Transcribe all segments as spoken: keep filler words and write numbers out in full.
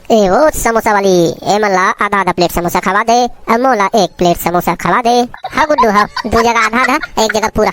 ए ओ समोसा वाली, ए मन ला आधा आधा प्लेट समोसा खवा दे, अउ मोला एक प्लेट समोसा खवा दे। हाँ गुड्डू, हाँ, दू जगह आधा आधा, एक जगह पूरा।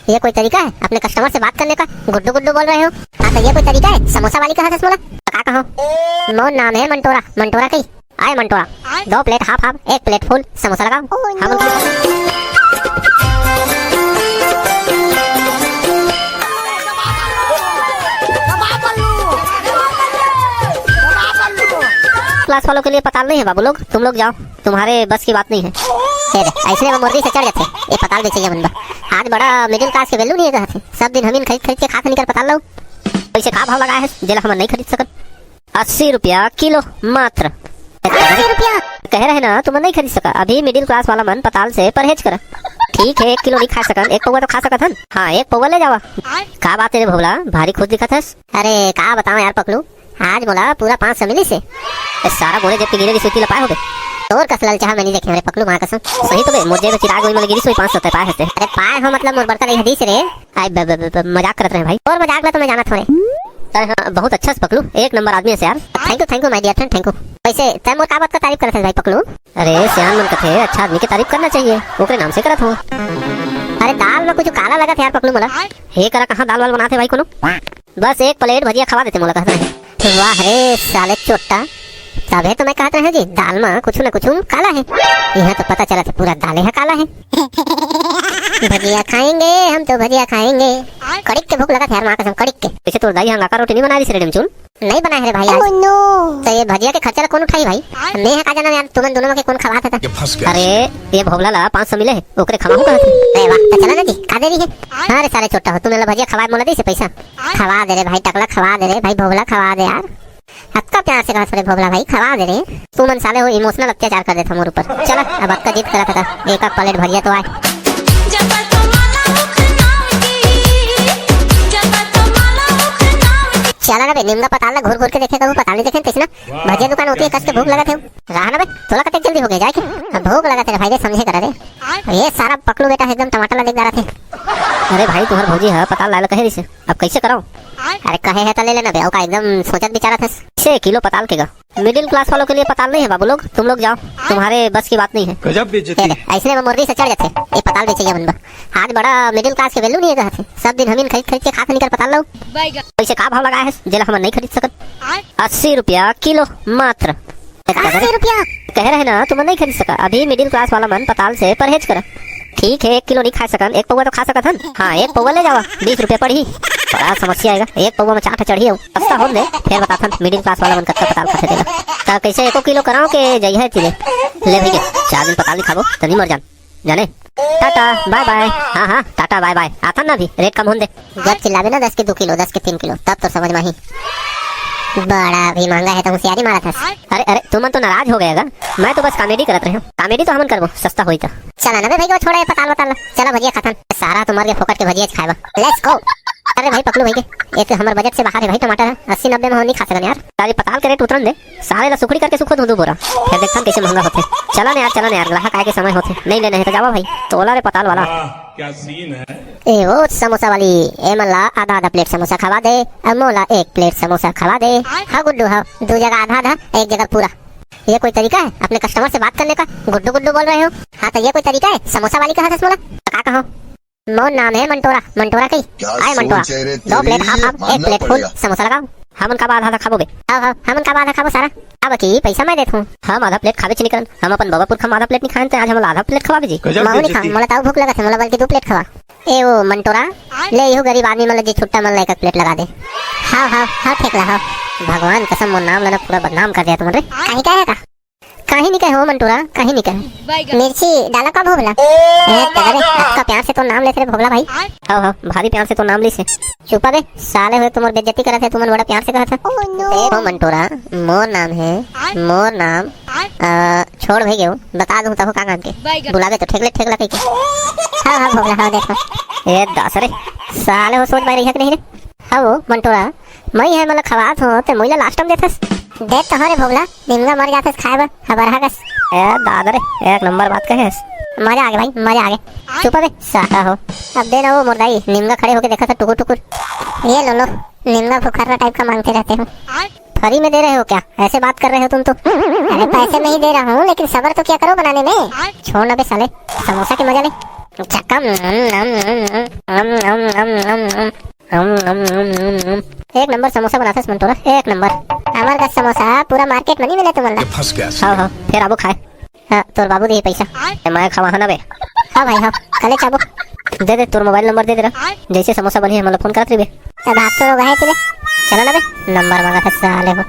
ये कोई तरीका है अपने कस्टमर से बात करने का? गुड्डू गुड्डू बोल रहे हो? हाँ तो ये कोई तरीका है? समोसा वाली कहा था मोला? तो का कहो? मोर नाम है मंटोरा, मंटोरा कही। आए मंटोरा, दो प्लेट हाफ हाफ, एक प्लेट फुल समोसा लगाओ। हाँ, बोल। क्लास वालों के लिए पताल नहीं है बाबू लोग, तुम लोग जाओ, तुम्हारे बस की बात नहीं है। ए दे, ऐसने में मुर्गी से चढ़ जाथे। ए पताल बेचइया मन बा। आज बड़ा मिडिल क्लास के वैल्यू नहीं है कहत हे। सब दिन हमीन खरीद खरीद के खात निकर पताल लो। पैसे का भाव लगाए है जेला हमन नहीं खरीद सकत? अस्सी रुपया किलो मात्र। अस्सी रुपया? कहे रहे ना, तुमन नहीं खरीद सका। अभी मिडिल क्लास वाला मन पताल से परहेज करा। ठीक है, एक किलो नहीं खा सकन, एक पौवा तो खा सकत हन। हाँ, एक पौवा ले जावा। का बात है रे भोला, भारी खुश दिखत हस। अरे का बताओ यार पकलू, आज मोला पूरा पाँच सौ मिलिस हे। ए, सारा गोरे जेब के गिरे रिस उती ल पाए होबे। तोर कस ललचाहा मैं नहीं देखे हंव रे पकलू, माँ कसम। सही तो बे, मोर जेब में चिराग वही मोला गिरिस वही पाँच सौ ते पाए हस ते। अरे पाए हो मतलब मोर बड़का दई ह दिस रे। आय ब, ब, ब, ब, मजाक करत रहे भाई। तोर मजाक ला तो मैं जानत हंव रे। तैं ह बहुत अच्छा से पकलू, एक नंबर आदमी हस यार। Thank you, thank you my dear friend, thank you। वैसे तैं मोर का बात का तारीफ करत हस भाई पकलू? अरे सियान मन कथे अच्छा आदमी के तारीफ करना चाहिए, ओकरे नाम से करत हंव। अरे दाल में कुछ काला लगत हे यार पकलू मोला। हे करा कहाँ दाल वाल बनात हे भाई कोनो? बस एक प्लेट भजिया खवा देते मोला कहत हे। वाह रे साले चोट्टा, तभे तो मैं कहत रहेंव जी दाल में कुछ न कुछ काला हे। इहाँ तो पता चलत हे पूरा दाले ह काला हे। भजिया खाएंगे हम तो, भजिया खाएंगे। कड़िक के भूख लगत हे यार माँ कसम, कड़िक के। पीछे तोर दाई ह अंगाका रोटी नहीं बनाए दिस रे डेमचुन? नहीं बनाए हे रे भाई आज। Oh no! तो ये भजिया के खर्चा ला कौन उठाही भाई? मैं ह का जानंव यार, तुमन दोनों में के कौन खवात हे त? ये फंस गया। अरे, ये भोभला ला पाँच सौ मिले हे, ओकरे खवाहूँ कहत हे। अरे वाह, तो चला ना जी, का देरी हे? हाँ रे साले चोट्टा हो, तू मोला भजिया खवाए मोला दिस हे पैसा। खवा दे रे भाई टकला, खवा दे रे भाई भोभला, खवा दे यार। अतका प्यार से कहत हंव रे भोभला भाई, खवा दे रे। तुमन साले हो इमोशनल अत्याचार कर देथा मोर ऊपर। चला, अब अतका जिद करत हे त एक आध प्लेट भजिया तो आए। जब तुम्हारा मुख नाम की, जब तुम्हारा मुख नाम की। चला ना बे, निमगा पताल ला घूर घूर के देखे, कहूँ पताल नहीं देखे तइसना। भजिया दुकान होती है, कस के भूख लगत हे। रहा ना बे, तोला कतेक जल्दी हो गया जाए के? अब भूख लगत हे रे भाई रे, समझे करा रे। ये सारा पकलू बेटा एकदम टमाटर ला देख डारत हे। अरे भाई, तुहर भौजी ह पताल लाए ला कहे रिस हे, अब कैसे करव? अरे कहे हे त ले लेना बे, अउ का एकदम सोचत बिचारत हस। छह किलो पताल के गा। मिडिल क्लास वालों के लिए पताल नहीं है बाबू लोग, तुम लोग जाओ, तुम्हारे बस की बात नहीं है। गजब बेइज्जती। ए दे, ऐसने में मुर्गी से चढ़ जाथे। ए पताल बेचइया मन बा। आज बड़ा मिडिल क्लास के वैल्यू नहीं है कहत हे। सब दिन हमीन खरीद खरीद के खात निकर पताल लो। पैसे का भाव लगाए हे जेला हमन नहीं खरीद सकत? अस्सी रुपया किलो मात्र। अस्सी रुपया? कहे रहे ना, तुमन नहीं खरीद सका। अभी मिडिल क्लास वाला मन पताल से परहेज करा। ठीक है, एक किलो नहीं खा सकन, एक पौवा तो खा सकत हन। हाँ, एक पौवा ले जावा, बीस रुपया पड़ही। बड़ा समस्या आएगा, एक पौवा में चार ठा चढ़ही। सस्ता होन दे, फिर बताथन मिडिल क्लास वाला मन कतका पताल खाथे तेला। त कैसे एको किलो कराओ के जइहे तिले? ले भैया, चार दिन पताल नहीं खाबो, त नहीं मर जान। जाने? टाटा, बाय बाय। हाँ, हाँ, टाटा, बाय बाय। आथन ना अभी, रेट कम होन दे। जब चिल्लाबे ना दस के दू किलो, दस के तीन किलो, तब तो समझ में आही। बड़ा भी महंगा है तो होशियारी मारत हस। अरे, अरे, तुमन तो नाराज हो गए गा। मैं तो बस कॉमेडी करत रहे हूँ। कॉमेडी तो हमन करबो, सस्ता होई त। चला ना बे भाई, वो छोड़ा ये पताल वताल। चला भजिया खाथन। सारा तो मर के फोकट के भजिया खाएबा। Let's go। अरे भाई पकलू भाई के, ये तो हमर बजट से बाहर है भाई, टमाटर है। अस्सी नब्बे में हो नहीं खा सकन यार। सारी पताल के रेट उतरन दे। सारे ला सुखड़ी करके सुखो दूं दू बोरा, फिर देखथन कैसे महंगा होथे। चला न यार, चला न यार, ग्राहक आए के समय होथे, नहीं लेना है तो जावा भाई। तोला रे पताल वाला। वाह, क्या सीन है। ए ओ समोसा वाली, ए मन ला आधा आधा प्लेट समोसा खवा दे, अउ मोला एक प्लेट समोसा खवा दे। हाँ गुड्डू, हाँ, दू जगह आधा आधा, एक जगह पूरा। ये कोई तरीका है अपने कस्टमर से बात करने का? गुड्डू गुड्डू बोल रहे हो? हाँ तो ये कोई तरीका है? समोसा वाली कहा था मोला, का कहो? मोर नाम है मंटोरा, मंटोरा कही। क्या आए मंटोरा, सोच है रे दो प्लेट तेरी, हाफ हाफ, एक मानना प्लेट फुल पड़ेगा। समोसा लगाओ। हमन का आधा आधा खाबो बे? हाव, हाव, हमन का आधा खाबो सारा। अब की पैसा मैं देत हूँ। हम आधा प्लेट खाबे च नहीं करन, हम अपन बबा पुरखा में आधा प्लेट नहीं खाएन, ते आज हमन ला आधा प्लेट खवाबे जी। गजब महू नहीं बेइज्जती। खाऊं, मोला ताऊ भूख लगत है, मोला बल्कि दू प्लेट खवा। ए ओ मंटोरा, ले इहो गरीब आदमी मन ला जी छुट्टा मन ला एक एक प्लेट लगा दे। हाव, हाव, हाव, ठेकला, हाव। भगवान कसम, मोर नाम ला ना पूरा बदनाम कर दिया तुमन रे। कहीं का है का? कहीं नहीं कहे हो मंटोरा, कहीं नहीं कहे। मिर्ची डाला का भोभला? ए, तगड़े, अतका प्यार से तो नाम लेथे रे भोभला भाई। हाव, हाव, भारी प्यार से तो नाम लीस हे। चुपा बे, साले हो तो मोर बेइज्जती करत हे, तुमन बड़ा प्यार से कहत हे। ए, हो मंटोरा, मोर नाम है, मोर नाम, अ, छोड़ भाई गेहूं, बता दूं तहो का नाम के। बुलावे तो ठेकले ठेकला कहिके। हाव, हाव, भोभला, हाव, देखो। ए, दास रे, साले हो सोच पाए रही है कि नहीं रे? हाव, मंटोरा, मैं है मतलब खवात हो, ते मोइला लास्ट टाइम देथस। देत तो हो रे भोभला, निमगा मर जाथस खाए बर, हबरहा कस। ए दादा रे, एक नंबर बात कहेस। मजा आगे भाई, मजा आगे। चुप बे, साटा हो। अब दे ना वो मोर दाई, निमगा खड़े होके देखा था टुकुर टुकुर। ये लो लो, निमगा फुकर्रा टाइप का मांगते रहते हो। फ्री में दे रहे हो क्या? ऐसे बात कर रहे हो तुम तो। अरे, पैसे नहीं दे रहा हूँ, लेकिन सब्र तो किया करो बनाने में। छोड़ ना बे साले, समोसा के मजा ले। चक्का, नम, नम, नम, नम, नम, नम, नम, नम, नम। एक नंबर समोसा बनाथस मंटोरा, एक नंबर। हमर का समोसा पूरा मार्केट में नहीं मिले तुमन ला। ये फंस गया। हाँ, हाँ, फिर आबो खाए। हाँ, तोर बाबू दे पैसा। ए, मैं खवा ना बे। हाँ भाई, हाँ, कले चाबो। दे दे, तोर मोबाइल नंबर दे दे रहा। जैसे समोसा बनही, हमला फोन करत रहिबे। अब आप तो लोग आए तुले। चला ना बे, नंबर मांगा था साले हो।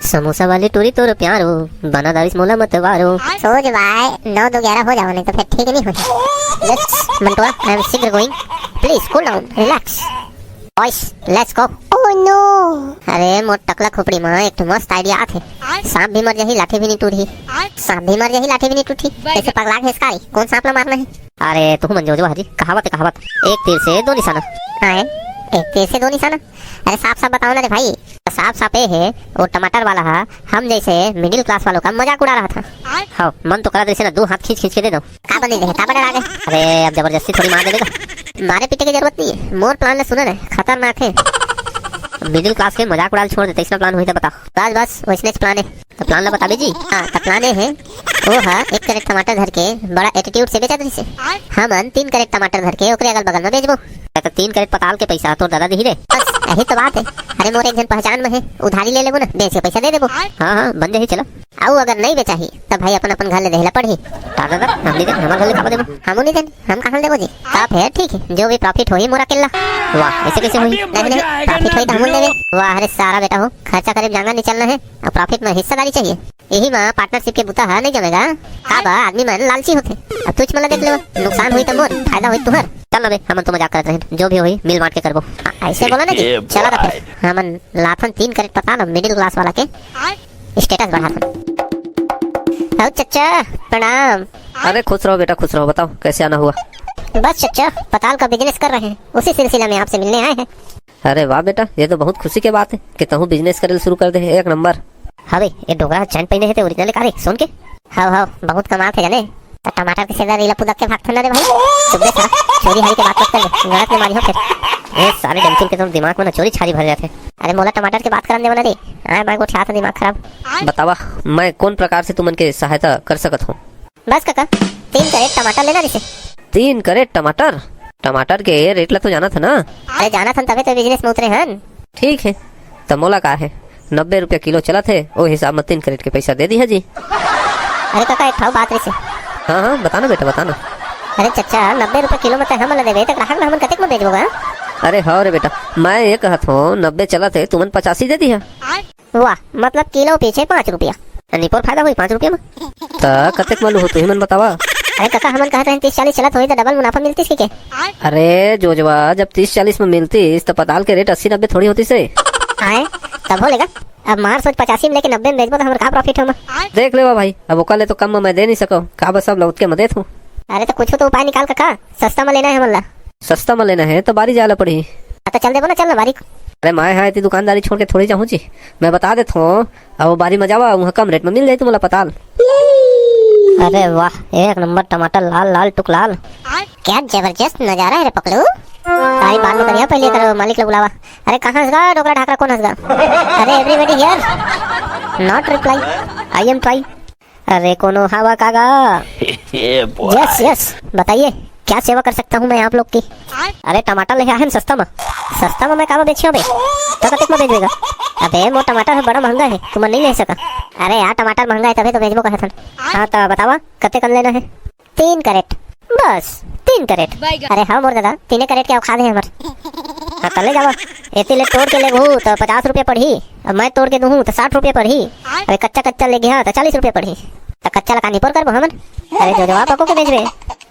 समोसा वाली टूरी तोर प्यार हो, बना दारिस मोला मत वारो। सोच भाई, नौ दो ग्यारह हो जाओ, नहीं तो फिर ठीक नहीं हो। Yes, मंटोआ, I am शीघ्र going। Please cool down, relax। Boys, let's go। Oh no! अरे मोर टकला खोपड़ी में एक ठो मस्त आइडिया आथे। सांप भी मर जाही, लाठी भी नहीं टूटही। सांप भी मर जाही, लाठी भी नहीं टूटही। ऐसे पगला के हिसकारी, कौन सांप ला मारना है? अरे तू मन जो जो हरी, कहावत है कहावत, एक तीर से दो निशाना। हाँ है, एक तीर से दो निशाना। अरे साफ साफ बताओ ना रे भाई, साफ साफ ये है, वो टमाटर वाला हा हम जैसे मिडिल क्लास वालों का मजाक उड़ा रहा था। हाँ, मन तो करा जैसे ना दो हाथ खींच खींच के दे दो। का बने रहे, का बने आगे? अरे अब जबरदस्ती थोड़ी मार देगा, मारे पीटे की जरूरत नहीं है। मोर प्लान ले सुना ना, खतरनाक है। मिडिल क्लास के मजाक उड़ाल छोड़ देते, इसका प्लान हुई तो बता। बस बस, वैसने प्लान है। तो प्लान ला बताबे जी। हाँ, तो प्लान ये है, वो हा एक कैरेट टमाटर धर के बड़ा एटीट्यूड से बेचत रहिसे। हमन तीन कैरेट टमाटर धर के ओकरे अगल बगल में बेचबो। तो तीन कैरेट पताल के पैसा तोर दादा दिही रे। बस यही तो बात है। अरे मोर एक जन पहचान में है, उधारी ले लेबो ना, बेच के पैसा दे देबो। हाँ हाँ, बन जाही, चलो। अउ अगर नहीं बेचाही, तब भाई अपन अपन घर ले देहला पड़ही। का दादा, हम नहीं दे, हमार घर ले काबर देबो? हमू नहीं देन, हम कहाँ ले देबो जी? तब फिर ठीक है, जो भी प्रॉफिट होही मोर अकेला। वाह, ऐसे कैसे होही? नहीं नहीं, प्रॉफिट होही तो हमू देबे। वाह रे सारा बेटा हो, खर्चा करे जांगर नहीं चलना है, और प्रॉफिट में हिस्सेदारी चाहिए। यही में पार्टनरशिप के बुता है, नहीं जमेगा। का बा, आदमी मन लालची होथे। अब तुझ मला देख ले, नुकसान हुई तो मोर, फायदा हुई तुहर। चल ना बे, हमन तो मजाक करत रहे, जो भी होही मिल बांट के करबो। आ, ऐसे बोला ना जी, ये चला तो फिर। हमन लाथन तीन कैरेट पताल मिडिल क्लास वाला के स्टेटस बढ़ाथन। आओ चच्चा, प्रणाम। अरे खुश रहो बेटा, खुश रहो। बताओ कैसे आना हुआ? बस चच्चा, पताल का बिजनेस कर रहे हैं, उसी सिलसिला में आपसे मिलने आए हैं। अरे वाह बेटा, ये तो बहुत खुशी के बात है कि तहूँ बिजनेस करे शुरू कर दे, एक नंबर। हाँ भाई, ये डोकरा चैन पहने है ते ओरिजिनल का रे, सोन के? हाँ हाँ, बहुत कमाल थे जाने। तो टमाटर के सेदा रीला पुदक के भागथन ना रे भाई। चुप बे साला, चोरी हारी के बात मत कर ले, गलत में मारी हो फिर। ए सारे डमचुल के तो दिमाग में ना चोरी छारी भर जाते। अरे मोला टमाटर के बात करन देवो ना रे, आए मैं गोठिया था दिमाग खराब। बतावा, मैं कौन प्रकार से तुमन के सहायता कर सकत हूँ? बस काका, तीन कैरेट टमाटर लेना रिसे। तीन कैरेट टमाटर? टमाटर के रेट ला तो जानत ह ना? अरे जानत हन तबे तो बिजनेस में उतरे हन। ठीक है, त मोला का है, नब्बे रुपया किलो चलत है, ओ हिसाब में तीन कैरेट के पैसा दे दिहा जी। अरे काका, एक ठो बात रिसे। हाँ हाँ, बताना बेटा, बताना। अरे चच्चा, नब्बे रुपया किलो में तै हमन ला देबे, त ग्राहक ला हमन कतेक में बेचबो गा? अरे हाँ रे बेटा, मैं ये कहत हूँ, नब्बे चलत है, तुमन पचासी दे दिहा। वाह, मतलब किलो पीछे पाँच रुपया। निपोर फायदा होई पाँच रुपया में। त कतेक मालूम हो, तुही मन बतावा। अरे काका, हमन कहत रहेन तीस चालीस चलत होही त डबल मुनाफा मिलतिस के, के? अरे जोजवा, जब तीस चालीस में मिलतिस त पताल के रेट अस्सी नब्बे थोड़ी होतिस रे। आए, तब हो लेगा। अब मार सोच पचासी में लेके नब्बे में बेचबो त हमर का प्रॉफिट होमा? देख लेवा भाई, अब ओकर ले तो कम में मैं दे नहीं सको, का बस सब लौट के मैं देत हूँ। अरे त कुछ तो उपाय निकाल काका, सस्ता में लेना है हमन ला। सस्ता में लेना है त बारी जाए ला पड़ही। हाँ, त चल देबो ना, चल ना बारी। अरे मैं हा एती दुकानदारी छोड़ के थोड़ी जाहूँ जी, मैं बता देत हूँ। अब बारी में जावा, वहाँ कम रेट में मिल जाई तुमला पताल। अरे वाह, एक नंबर टमाटर लाल लाल टुक लाल। क्या जबरदस्त नजारा है रे पकलू। सारी बात में करिया, पहले करो मालिक ला बुलावा। अरे कहाँ हस गा डोकरा ढाकरा, कौन हस गा? अरे everybody here, not reply, I am try। अरे कोनो हवा का गा? ये boy। यस यस, बताइए क्या सेवा कर सकता हूँ मैं आप लोग की? अरे टमाटर लेके आए हैं सस्ता में। सस्ता में मैं कामा बेचियो बे? तो कतेक में बेचबे गा? अबे मोर टमाटर है बड़ा महंगा है, तुमन नहीं ले सका। अरे यार टमाटर महंगा है तभी तो बेचबो कहत हन। हाँ तो बतावा कतेक कन लेना है? तीन कैरेट। बस तीन कैरेट। अरे हाँ मोर दादा, तीने कैरेट के औकात है हमर। हाँ त ले जावा। एती ले तोड़ के लेगहू त पचास रुपया पड़ही, अब मैं तोड़ के दूहूँ त साठ रुपया पड़ही। अरे कच्चा कच्चा लेगहा त चालीस रुपया पड़ही। त कच्चा ला का निपोर करबो हमन? अरे जोजवा पको के बेचबे,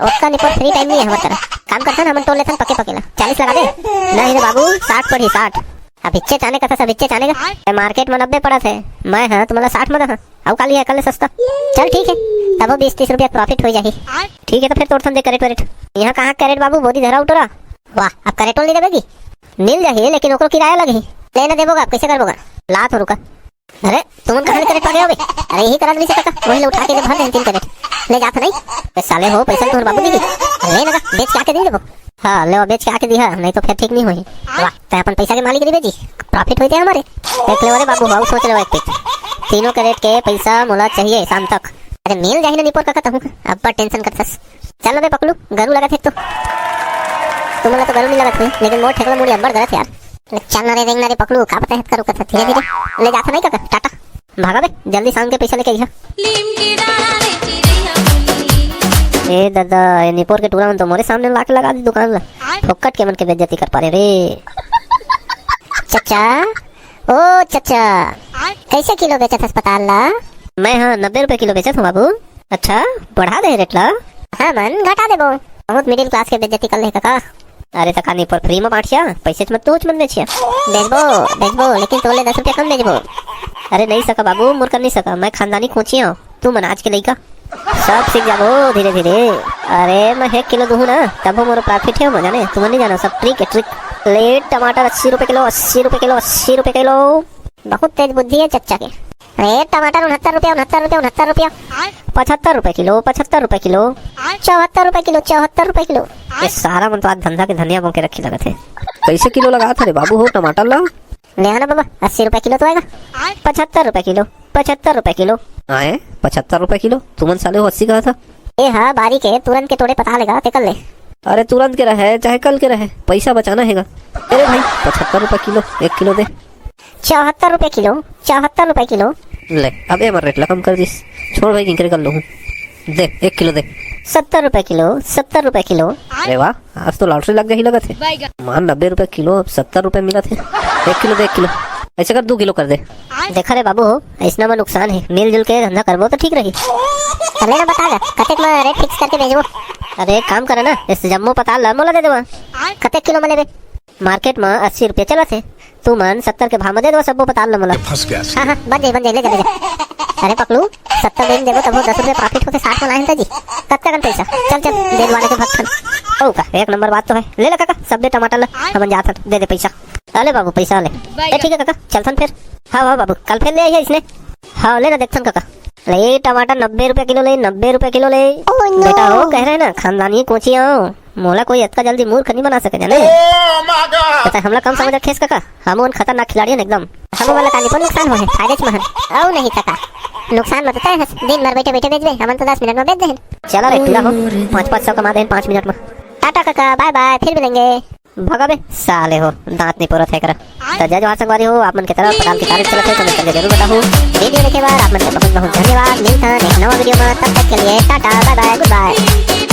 ओतका निपोर फ्री टाइम नहीं है हमर करा। काम करथन हमन तोड़ लेथन पके पके ला, चालीस लगा दे। नहीं रे बाबू, साठ पड़ही, साठ। अब इच्चे चाने कथा सब इच्चे चाने का। ए, मार्केट में नब्बे पड़त है, मैं हाँ तुमला साठ में दहा। अउ का लिहा, कर ले सस्ता। चल ठीक है, तबो बीस तीस रुपया प्रॉफिट हो जाही। ठीक है, तो फिर तोड़थन दे कैरेट वैरेट। यहाँ कहाँ कैरेट बाबू, बोरी धरा उठो रा। वाह, अब कैरेट नहीं देबे की? मिल जाही, लेकिन ओकरो किराया लगही। लेना देबो का, कैसे करबो का? ला तो रुका। अरे, तुमन कहाँ ले कैरेट पा गए हो बे? अरे, यही करा दे से काका, वही ले उठा के ले भर दे तीन कैरेट। ले जात नहीं? ए, साले हो, पैसा तोर बाबू दी। ले ना, बेच के आके दे देबो। हाँ, ले बेच के आके दिहा, नहीं तो फिर ठीक नहीं होही। वाह, तैं अपन पैसा के मालिक रहिबे जी, profit होइते हमरे। देख ले रे बाबू, हव सोच ले एक पीस। तीनों के रेट के पैसा मोला चाहिए शाम तक। अरे मिल जाही ना निपोर कका, तहूँ अब्बड़ tension करथस। चल बे पकलू, गरू लगत हे तो। तुमन ला तो गरू नहीं लगत होही, लेकिन मोर ठेकला मुड़ी अब्बड़ गलत यार। चल ना रे रेंग ना रे पकलू, का पता हे करू कथा धीरे धीरे। ले जात नहीं कका, टाटा। भागा बे, जल्दी शाम के पैसा लेके आइहा। लीम के डाढ़ा ले चिरैया बोली। ए दादा, ए निपोर के टूरा मन तो मोरे सामने लाके लगा दी दुकान ला। फोकट के मन के बेइज्जती कर पारे रे। चचा, ओ चचा, कैसे किलो बेचत हस पताल ला? मैं हाँ नब्बे रुपए किलो बेचत हूँ बाबू। अच्छा, बढ़ा दे रेट ला। हाँ मन, घटा देबो। बहुत middle class के बेइज्जती कर ले कका। अरे त का निपोर free म बांटिया, पैसे म तोच मन बेचिया। बेचबो, बेचबो, लेकिन तोले दस रुपया कम बेचबो। अरे नहीं सका बाबू, मोर कर नहीं सका, मैं खानदानी कोचिया हूँ। तू मन आज के लइका, सब सीख जाबो धीरे धीरे। अरे मैं एक किलो दूहूँ ना, तभो मोर profit हे, मजा ने, तुमन नहीं जाना, सब trick है, trick। ले टमाटर अस्सी रुपए किलो, अस्सी रुपए किलो, अस्सी रुपए किलो। बहुत तेज बुद्धि है चच्चा के। अरे टमाटर उनहत्तर रुपया, उनहत्तर रुपया, उनहत्तर रुपया। पचहत्तर रुपए किलो, पचहत्तर रुपए किलो। चौहत्तर रुपए किलो, चौहत्तर रुपए किलो। ये सारा मन तो आज धंधा के धनिया बोके रखी लगत हे। कैसे किलो लगात हरे बाबू हो टमाटर ला? ले आना बाबा, अस्सी रुपए किलो तो आएगा। पचहत्तर रुपए किलो, पचहत्तर रुपए किलो। आए, पचहत्तर रुपए किलो? तुमन साले हो अस्सी कहा था। ए हा बारी के तुरंत के तोड़े पता लेगा, तेकर ले। अरे तुरंत के रहे चाहे कल के रहे, पैसा बचाना हेगा। अरे भाई, पचहत्तर रुपए किलो, एक किलो दे। चौहत्तर रुपए किलो, चौहत्तर रुपए किलो। ले, अब ए मर रेट ला कम कर दिस। छोड़ भाई, किंकरे कर लूँ। दे, एक किलो दे। सत्तर रुपए किलो, सत्तर रुपए किलो। अरे वाह, आज तो lottery लग गई लगत हे। मान नब्बे रुपए किलो, अब सत्तर रुपए मिलत हे। एक किलो दे, एक किलो। ऐसे कर, दू किलो कर दे। देखा रे बाबू हो, ऐसना में नुकसान हे, मिलजुल के धंधा करबो तो ठीक रही। चले ना बता जा, कतेक में रेट fix करके बेचबो? अरे एक काम करे ना, इस जम्मो पताल ला मोला दे देवा। कतेक किलो में लेबे? मार्केट में अस्सी रुपया चलत हे, तू मन सत्तर के भाव में दे देवा सब्बो पताल ला मोला। फंस गया। हाँ हाँ, बन जाई, बन जाई, ले जा, ले जा। अरे पकलू, सत्तर दे देबो तभो दस रुपया profit होथे, साठ में लाइन जी। कतका कन पैसा? चल चल, दे दुआने के भक्तन। ओ का, एक नंबर बात तो है। ले ले काका, सब्बे टमाटर ला, हमन जात हन, दे दे पैसा। अले बाबू, पैसा ले। ए ठीक है काका, चलथन फिर। हाँ हाँ बाबू, कल फिर ले आइए इसने। हाँ ले ना, देखथन काका। ले टमाटर नब्बे रुपया किलो ले, नब्बे रुपया किलो ले। Oh no। बेटा हो, कह रहे ना, खानदानी कोचिया हो, मोला कोई अतका जल्दी मूर्ख नहीं बना सके जाने। Oh my God। पता है, हमला कम समझ रखे काका, हम उन खतरनाक खिलाड़ी हैं एकदम। हम वाला काली पर नुकसान हो है, फायदे च महन। औ नहीं काका, नुकसान मत होता है, दिन भर बैठे बैठे बेच दे, हमन तो दस मिनट में बेच दे। चला रे टूरा हो, पाँच पाँच सौ कमा दे पाँच मिनट में। टाटा काका, bye bye, फिर मिलेंगे। भगा बे साले हो, दांत नहीं पोरत है करा। तो जय जोहार संगवारी हो, आप मन के तरफ पताल के तारीफ चलत है, comment करके जरूर बताहू। वीडियो देखे बर आप मन के बहुत बहुत धन्यवाद। मिलथन एक नवा वीडियो में, तब तक के लिए Tata, bye bye, good bye।